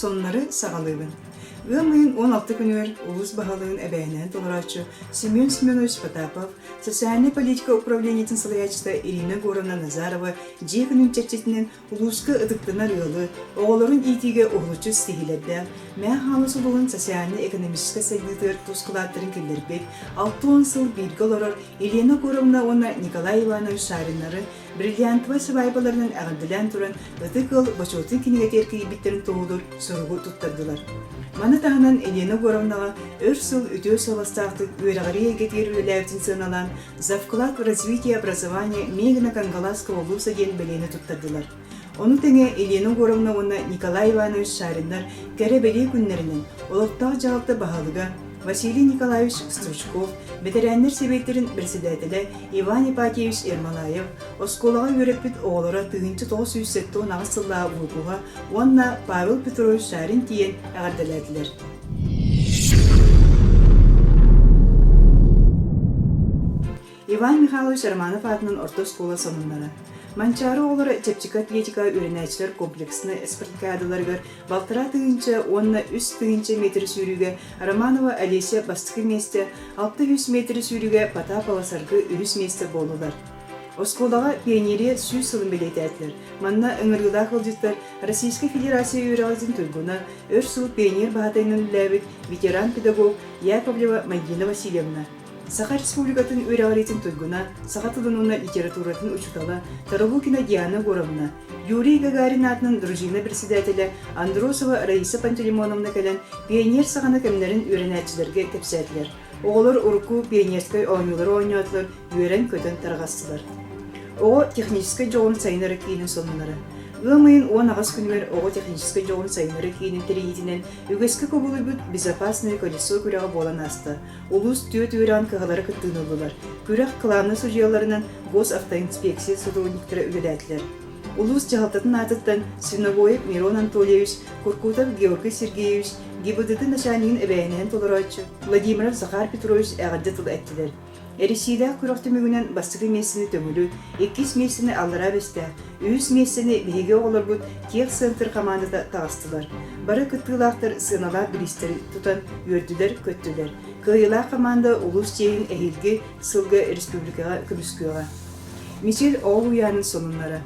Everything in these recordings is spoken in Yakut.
Сонуннары саҕалыыбын. Ыам ыйын 16 күнүгэр улуус баһылыгын эбээһинэһин толорооччу Семен Семенович Потапов, социальнай политика управлениетын салайааччыта Ирина Егоровна Назарова дьиэ күнүн чэрчитинэн улууска ытыктанар ыалы, оҕолорун иитиигэ уһулуччу ситиһиилэрдээх, Мэҥэ Хаҥалас улууһун социальнай-экономическай сайдыытыгар тус кылааттарын киллэрбит, 60 сыл бииргэ олорор Елена Егоровна уонна Николай Иванович Шариннары бриллиантовай сыбаайбаларынан эҕэрдэлээн туран Ытык ыал бочуотун кинигэтигэр киирбиттэрин туоһулуур суругу туттардылар. Маны таһынан Елена Егоровнаҕа өр сыл үтүө суобастаахтык үөрэҕирии эйгэтигэр үлэлээбитин сыаналаан «За вклад в развитие образования Мегина Кангаласского вуза» диэн бэлиэни туттардылар. Ону тэҥэ Елена Егоровна уонна Николай Иванович Шариннар кэрэ-бэлиэ күннэринэн олохтоох дьаһалта баһылыга Василий Николаевич Стручков, бэтэрээннэр сэбиэттэрин председателэ Иван Ипатьевич Ермолаев, оскуолаҕа үөрэппит оҕолоро 1978 сыллааҕы выпуһа уонна Павел Петрович Шарин тиийэн эҕэрдэлээтилэр. Иван Михайлович Романов аатынан орто оскуола сонуннара. Манчаары оҕолоро чэпчэки атлетикаҕа үөрэнээччилэр комплекснай спартакиадаларыгар балтараа тыһыынча уонна үс тыһыынча метр сүүрүүгэ Романова Олеся бастакы миэстэ, 600 метр сүүрүүгэ Потапова Саргы үһүс миэстэ буоллулар. Оскуолаҕа пионерия 100 сылын бэлиэтээтилэр. Манна ыҥырыылаах ыалдьыттар Российскай Федерация үөрэҕин туйгуна, өр сыл пионер баһаатайынан үлэлээбит ветеран-педагог Яковлева Мальвина Васильевна, Саха Республикатын үөрэҕириитин туйгуна, саха тылын уонна литературатын учуутала Тарабукина Диана Егоровна, Юрий Гагарин аатынан дружина председателэ Андросова Раиса Пантелеймоновна кэлэн пионер саҕана кэмнэрин үөрэнээччилэргэ кэпсээтилэр. Оҕолор урукку пионерскай оонньуулары оонньоотулар, үөрэн-көтөн тарҕастылар. Оҕо техническэй дьоҕурун сайыннарар киинин сонуннара. Ыам ыйын 18 күнүгэр оҕо техническэй дьоҕурун сайыннарар киинин тэрийиитинэн үгэскэ кубулуйбут «Безопасное колесо» күрэҕэ буолан ааста. Улуус түөрт үөрэҕин кыһалара кыттыыны ыллылар. Күрэх кылааннай судьуйаларынан госавтоинспекция сотрудниктара үлэлээтилэр. Улуус дьаһалтатын аатыттан Свинобоев Мирон Анатольевич, Куркутов Георгий Сергеевич, ГИБДД начальнигын эбээһинэһин толорооччу Владимиров Захар Петрович эҕэрдэ тыл эттилэр. Эрийсиилээх күрэх түмүгүнэн бастакы миэстэни Төҥүлү, иккис миэстэни Аллараа Бэстээх, үһүс миэстэни биһиги оҕолорбут Техцентр хамаандата таҕыстылар. Бары кыттыылаахтар сыаналаах бириистэри тутан үөрдүлэр-көттүлэр. Кыайыылаах хамаанда улуус чиэһин эһиилги сылга республикаҕа көмүскүөҕэ. Мичил оҕо уһуйаанын сонуннара.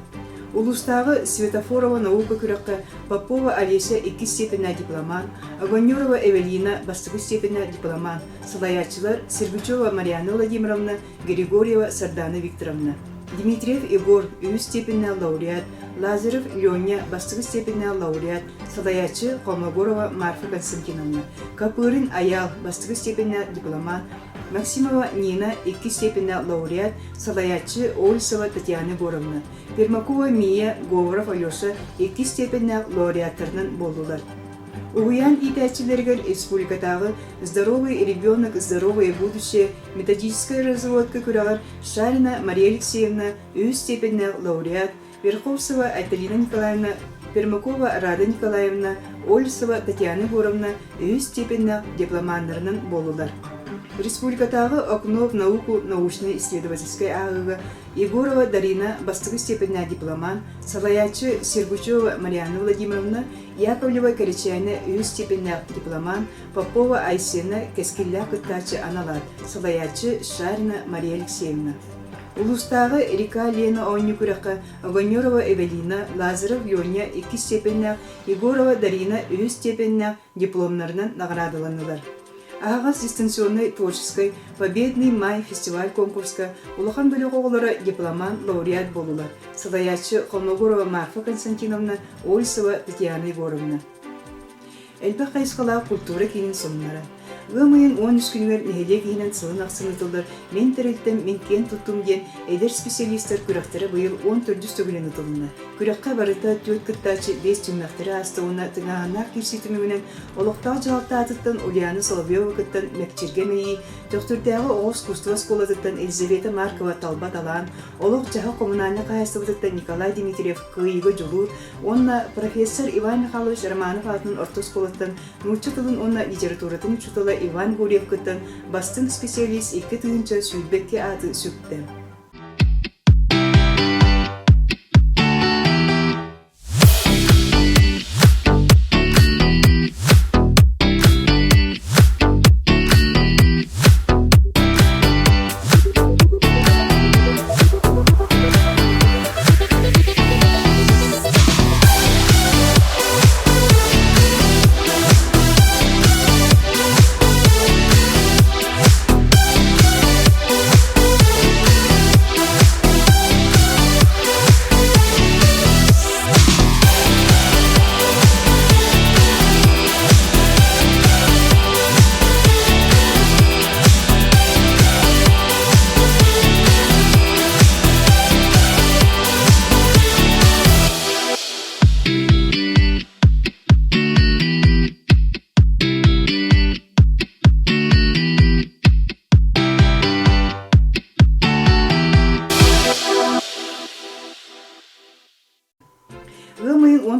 Улуустааҕы Светофорова наука күрэххэ Попова Олеся иккис степеннээх дипломант, Огонерова Эвелина бастакы степеннээх дипломант, Салайааччылар Сергучева Марианна Владимировна, Григорьева Сардана Викторовна, Дмитриев Егор үһүс степеннээх лауреат, Лазарев Леня бастакы степеннээх лауреат, салайааччы Холмогорова Марфа Константиновна, Копырин Айаал бастакы степеннээх дипломат, Максимова Нина иккис степеннээх лауреат, салайааччы Ольсова Татьяна Егоровна, Пермакова Мия, Говоров Алеша иккис степеннээх лауреаттарынан буоллулар. Уһуйаан иитээччилэригэр республикатааҕы «Здоровый ребенок, здоровое будущее» методическай разработка күрэҕэр Шарина Мария Алексеевна үһүс степеннээх лауреат, Верховцева Айталина Николаевна, Пермакова Рада Николаевна, Ольсова Татьяна Егоровна үһүс степеннээх дипломаннарынан буоллулар. Республикатааҕы «Окно в науку» научнай-исследовательскай ааҕыыга Егорова Дарина бастакы степеннээх дипломант, салайааччы Сергучева Марианна Владимировна, Яковлева Кэрэчээнэ үһүс степеннээх дипломант, Попова Айсена кэскиллээх кыттааччы анал аат, салайааччы Шарина Мария Алексеевна. Улуустааҕы Река Лена оонньуу күрэххэ Огонерова Эвелина, Лазарев Леня иккис степеннээх, Егорова Дарина үһүс степеннээх дипломнарынан наҕараадаланнылар. Аһаҕас дистанционнай творческой «Победный май» фестиваль-конкурска улахан бөлөх оҕолоро дипломант лауреат буоллулар, салайааччы Холмогорова Марфа Константиновна, Ольсова Татьяна Егоровна. Элбэх хайысхалаах культура киинин сонуннара. Ыам ыйын 13 күнүгэр нэһилиэк иһинэн сылын ахсын ыытыллар «Мин тэрилтэм, мин киэн туттум» диэн эдэр специалистар күрэхтэрэ быйыл 14 төгүлүн ыытылынна. Күрэххэ барыта түөрт кыттааччы биэс түһүмэхтэри ааста уонна тыҥааһыннаах киирсии түмүгүнэн олохтоох дьаһалта аатыттан Ульяна Соловьева кыттан Мэкчиргэ мэйии, Төхтүрдээҕи оҕо искусство оскуолатыттан Елизавета Маркова талба талаан, олох-дьаһах коммунальнай хаһаайыстыбатыттан Николай Дмитриев кыайыыга дьулуур уонна профессор Иван Михайлович Романов аатынан орто оскуолаттан нуучча тылын уонна литературатын учуутала Иван Гурьев кыттан бастыҥ специалист 2022 ааты сүктэ.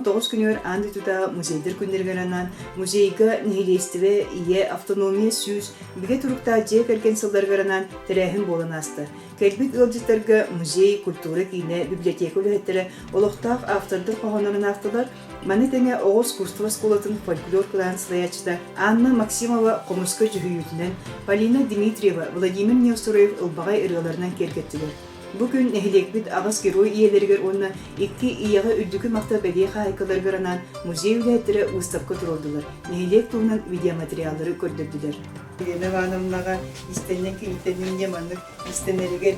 19 күнүгэр аан дойдутааҕы музейдар күннэригэр анаан музейга нэһилиэстибэ, ийэ, автономия 100 бигэ туруктаах дьиэ кэргэн сылларыгар анаан тэрээһин буолан ааста. Кэлбит ыалдьыттарга музей, культура киинэ, библиотека үлэһиттэрэ олохтоох автордар хоһооннорун аахтылар. Маны тэҥэ оҕо искусство оскуолатын фольклор кылааһын салайааччыта Анна Максимова хомуска дьүһүйүүтүнэн, Полина Дмитриева, Владимир Неустроев ылбаҕай ырыаларынан киэргэттилэр. Бу күн нэһилиэкпит аҕыс герой ийэлэригэр уонна икки ийэҕэ үрдүкү махтал бэлиэ хаһаайкаларыгар анаан музей үлэһиттэрэ выставка туруордулар, нэһилиэк туһунан видеоматериаллары көрдөрдүлэр. Елена Ивановнаҕа истэнньэҥ киһиттэн инньэ маннык истэнэригэр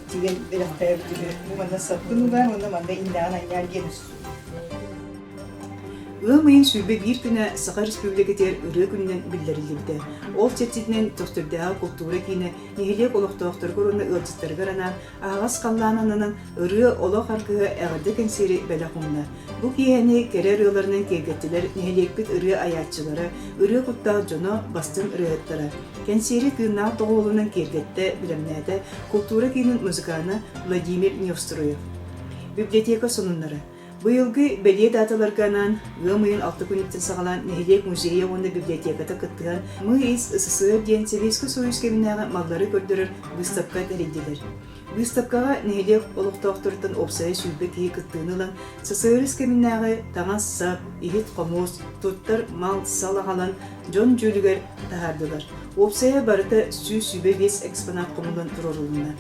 тигэн бэлэхтээбитигэр бу манна саппын угаар уонна манна иннэҕин анньаар диэн Ыам ыйын 21 күнэ Саха Республикатыгар ырыа күнүнэн биллэриллибитэ. Ол чэрчитинэн Төхтүрдээҕи култуура киинэ нэһилиэк олохтоохторугар уонна ыалдьыттарыгар анаан аһаҕас халлаан аннынан ырыа олох аргыһа эҕэрдэ кэнсиэри бэлэх уунна. Бу киэһэни кэрэ ырыаларынан киэргэттилэр нэһилиэкпит ырыа айааччылара, ырыа куттаах дьоно, бастыҥ ырыаһыттара. Кэнсиэри тыыннаах доҕуһуолунан киэргэттэ, бэлэмнээтэ култуура киинин музыкана Владимир Неустроев. Библиотека сонуннара. Быйылгы бэлиэ дааталарга анаан ыам ыйын алта күнүттэн саҕалаан нэһилиэк музейа уонна библиотеката кыттыһан Мы из СССР диэн Сэбиэскэй Союз кэминээҕи маллары көрдөрөр быыстапка тэрийдилэр. Быыстапкаҕа нэһилиэк олохтоохторуттан уопсайа 20 киһи кыттыыны ылан СССР кэминээҕи таҥас-сап, иһит-хомуос, туттар мал-сал аҕалан дьон дьүүлүгэр таһаардылар. Уопсайа барыта 125 экспонат хомуллан туруорулунна.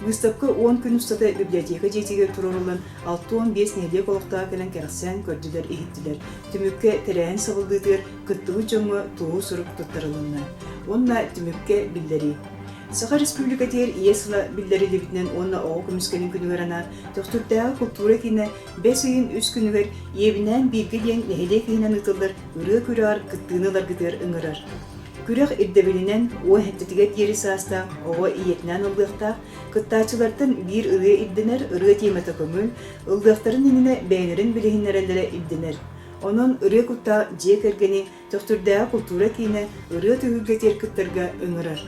Быыстапка 10 күн устата библиотека дьиэтигэр туруоруллан 65 нэһилиэк олохтооҕо кэлэн кэрэхсээн көрдүлэр-иһиттилэр. Түмүккэ тэрээһин сабыллыытыгар кыттыбыт дьоҥҥо туоһу сурук туттарылынна. Уонна түмүккэ биллэрии. Саха Республикатыгар Ийэ сыла биллэриллибитинэн уонна оҕо көмүскэлин күнүгэр анаан Төхтүрдээҕи култуура киинэ бэс ыйын үс күнүгэр Ийэбинээн бииргэ диэн нэһилиэк иһинэн ыытыллар ырыа күрэҕэр кыттыыны ыларгытыгар ыҥырар. Күрэх ирдэбилинэн уон сэттэтигэр диэри саастаах оҕо ийэтинээн ыллыахтаах, кыттааччылартан биир ырыа ирдэнэр, ырыа тиэмэтэ көҥүл, ыллыахтарын иннинэ бэйэлэрин билиһиннэрэллэрэ ирдэнэр. Онон ырыа куттаах дьиэ кэргэни Төхтүрдээҕи култуура киинэ ырыа түһүлгэтигэр кыттарга ыҥырар.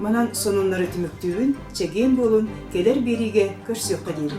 Манан сонуннары түмүктүүбүн, чэгиэн буолун, кэлэр биэриигэ көрсүөххэ диэри.